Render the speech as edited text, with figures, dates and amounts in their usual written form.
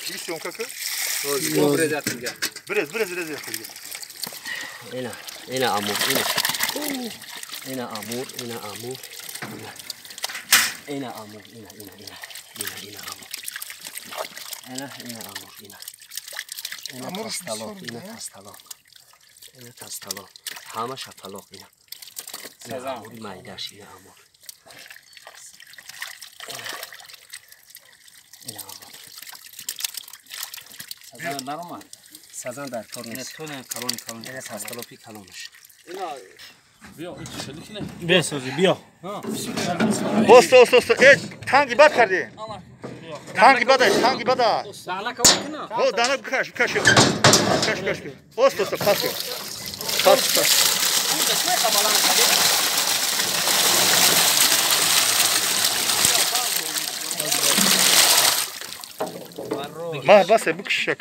Съемка ка? Брез, брез, брез. Ина, ина амур, ина. Ина амур, ина амур. Ина амур, ина, ина, ина. Ина, ина амур. Ина, ина амур, ина. Ина тасталоқ, ина тасталоқ. Ина тасталоқ. Ҳама шапалоқ ина. Ина амури майдаш, ина амур. Ина амур. Сазан наромад. Сазан дар кор нест. Ина калони калони. Ина тасталопи калонаш. Ина биё, ин шелик не? Бесози, биё. Оста, оста, оста. Э, танги бад карди. Танги бада, танги бада. Дана кана. О, дана каш, каш. Каш, каш. Оста, оста, пас. Пас, пас. Ма, басе, букш шак.